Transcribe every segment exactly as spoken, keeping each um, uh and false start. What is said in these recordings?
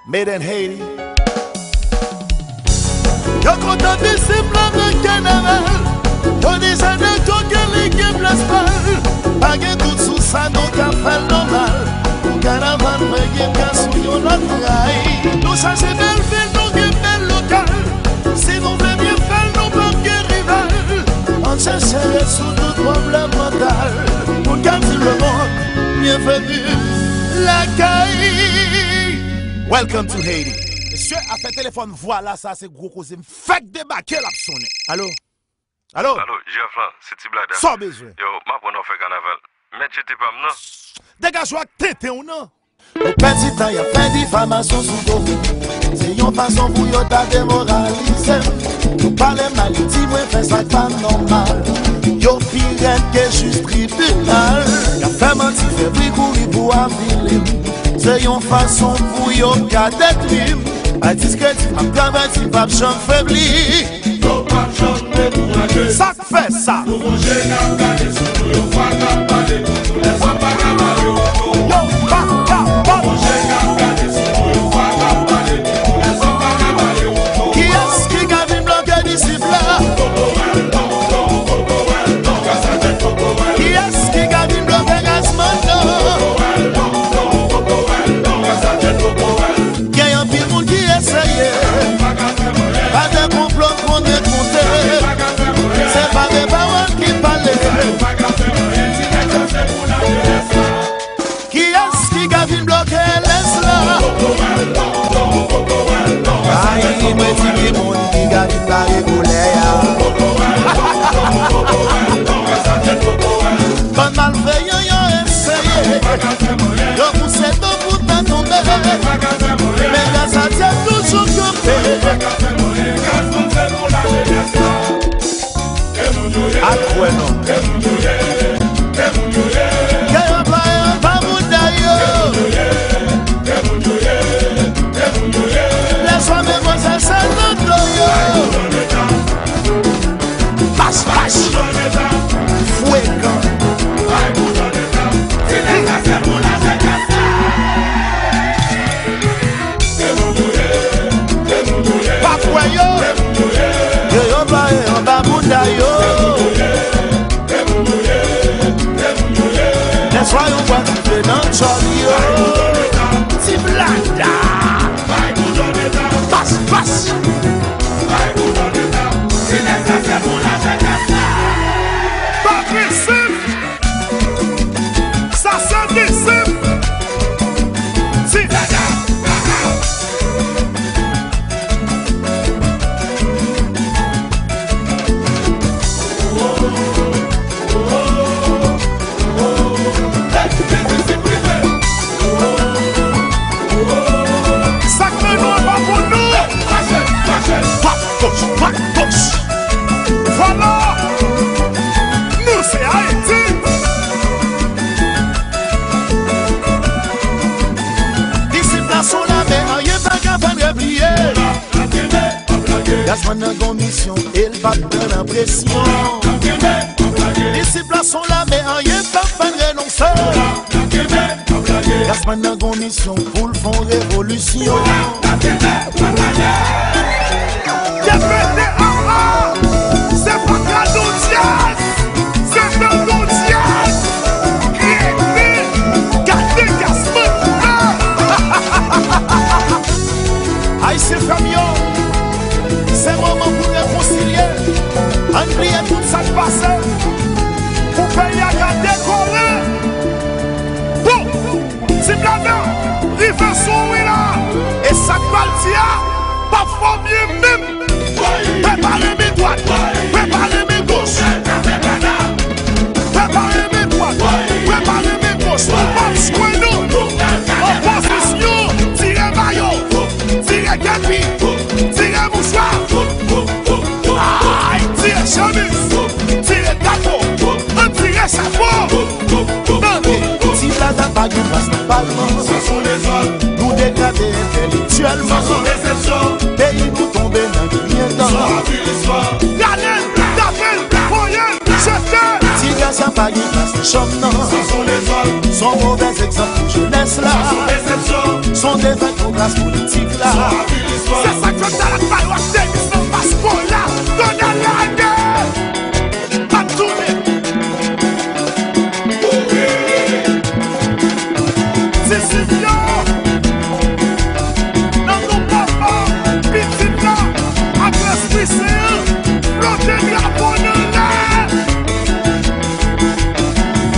Made in Haiti. Yo kontan disip la nan kanaval. Yo deja dakò ke li gen plas pa l. Pa gen dout sou sa, nou ka fè l nòmal. Pou kanaval mwen gen ka sou yon lòt ray. Nou chache bèl vil, nou gen bèl lokal. Si nou vle byen fè l, nou p ap gen rival. Ann chèche ret sou tout pwoblèm mantal. Moun k ap di lemonn, byenveni lakay. Welcome to Haiti. Mesye, afè telefòn vwala sa se gwo koze. M fèk debake, l ap sonnen. Alo? Alo? Alo, Jeff lan, se Ti Blada. Sa w bezwen? Yo, m aprann w ap fè kanaval. Mèt jete pa m nan. Degaj w ak tenten w nan. Yo pèdi tan, y ap fè difamasyon sou do m. Se yon fason pou yo ta demoralize m. Yo pale mal, yo di mwen fè sa k pa nòmal. Yo pi rèd ke jij tribinal. Y ap fè manti, fè bri kouri pou avili m. Se yon fason pou yo ka detwi m. Bay diskredi, m ap travay, di m p ap janm febli. Yo p ap janm dekouraje. Sa k fè sa? Nouvo je k ap gade sou nou, yon fwa k ap pale pou nou, lèzòm pa ka bare wout nou. Yo pa kapab. Nouvo je k ap gade sou nou, yon fwa k ap pale pou nou, lèzòm pa ka bare wout nou. Kiyès ki ka vin bloke disip la? Poko wè l non, non, poko wè l non, kasa tèt poko wè l. Kiyès ki ka vin bloke gazman nan? Poko wè l non, non, poko wè l non, kasa tèt poko wè l. Gen anpil moun ki eseye. Pa de konplo, konnen konte. Se pa de pawòl ki pale. Kiyès ki ka vin bloke lès la? Ay, mwen di ki moun ki ka vin bare koulè a. Bann malveyan yo eseye. Yo pouse do pou ta tonbe. Men gras a Dye toujou kanpe. Al kwè non. Ke yo pa anba bouda yo. Lèzòm e manzè se nan do yo. Pas, pas. Frekan. Pa kwè yo. Yo, yo bare anba bouda yo. Lèzwa yo pral rive nan djòl yo. Ti Blada. Pas, pas. Patrisip. Sa se disip. Ti Blada. Sa k nan nou an pa pou nou. Pat goch, pat goch. Vwala. Nou se Ayiti. Disip la sou lame, anyen pa ka fè n repliye. Gazman nan gon misyon, e l p ap pran nan presyon. Disip la sou lame, anyen p ap fè n renonse. Gazman nan gon misyon pou l fè on revolisyon. Depite A A, se pa kado dyaz, se nan yon dyaz. Rete, gade Gazman nan. Ayisyen frè m yo, se moman pou n rekonsilye. Ann bliye tout sa k pase. Pou peyi a ka dekole. Bon, Ti Blada rive sou wi la. E sa k pral di a p ap fè w byen menm. Pèp a renmen dwat, pèp a renmen goch. Pèp a renmen dwat, pèp a renmen goch. Nou p ap jwenn nou. Opozisyon, tire ba yo. Tire kepi, tire mouchwa. Ay, tire chemiz, tire drapo, ann tire chapo. Tande, Ti Blada pa gen plas nan palman. Nou degrade entèlektyèlman. Peyi nou tonbe nan grenn dan. Rale l, tape l, voye l, jete l. Ti Gaza pa gen plas nan chanm nan. Se yon movèz egzanp pou jenès la. Son defèt pou klas politik la. Se sa k fè m t al ak Mayo achte mis nan paspò la. Donald Lage! M ap tounen. Ti Sipyon! Nan non Papa, Pitit la, ak Lespri Sen an, flote drapo n anlè!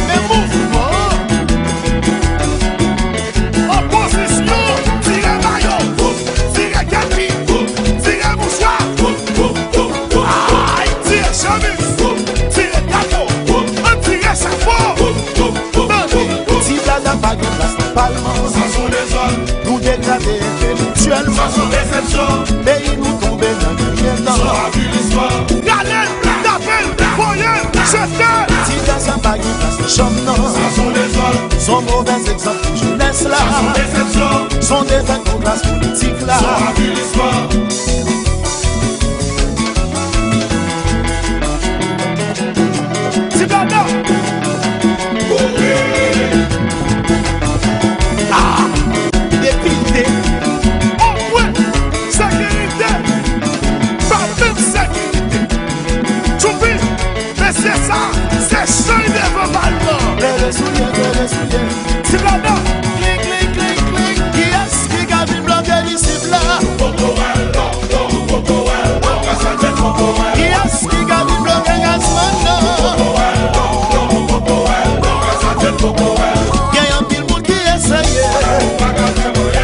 Men mouvman an! Opozisyon, tire mayo, tire kepi, tire mouchwa, ay, tire chemiz, tire drapo, ann tire chapo. Ti Blada pa gen plas nan palman. Sa se yon dezòd. Nou degrade entèlektyèlman. Sa se yon desepsyon. Peyi nou tonbe nan griyen nan. Se yon avilisman. Rale l, tape l, voye l, jete l. Ti Blada pa gen plas nan chanm nan. Sa se yon dezòd. Se yon movèz egzanp pou jenès la. Sa se yon desepsyon. Se yon defèt pou klas politik la. Se yon avilisman. Ti Blada. Ah, depite. Omwen, sekirite. Pa menm sekirite. Tchoupi, mesye sa, se chay devan palman. Leve soulye, leve soulye. Ti Blada. Klik, klik, klik, klik. Kiyès ki ka vin bloke disip la? Kiyès ki ka vin bloke Gazman nan? Gen anpil moun ki eseye.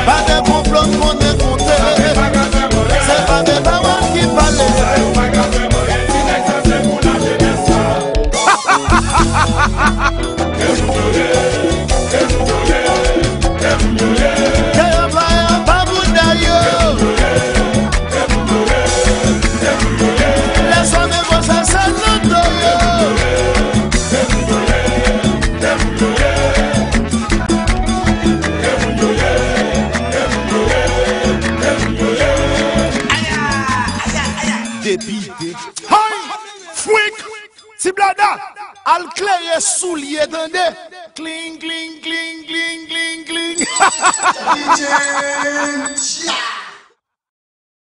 Pa de konplo n konnen konte. Se pa de pawòl ki pale. Ke yo plwaye anba bouda yo. Lè sòmen konsa se nan do yo. Depite. Hay! Fwik! Ti Blada, al klere soulye, tande! Kling, kling, kling, kling, kling, kling. D J Ninja.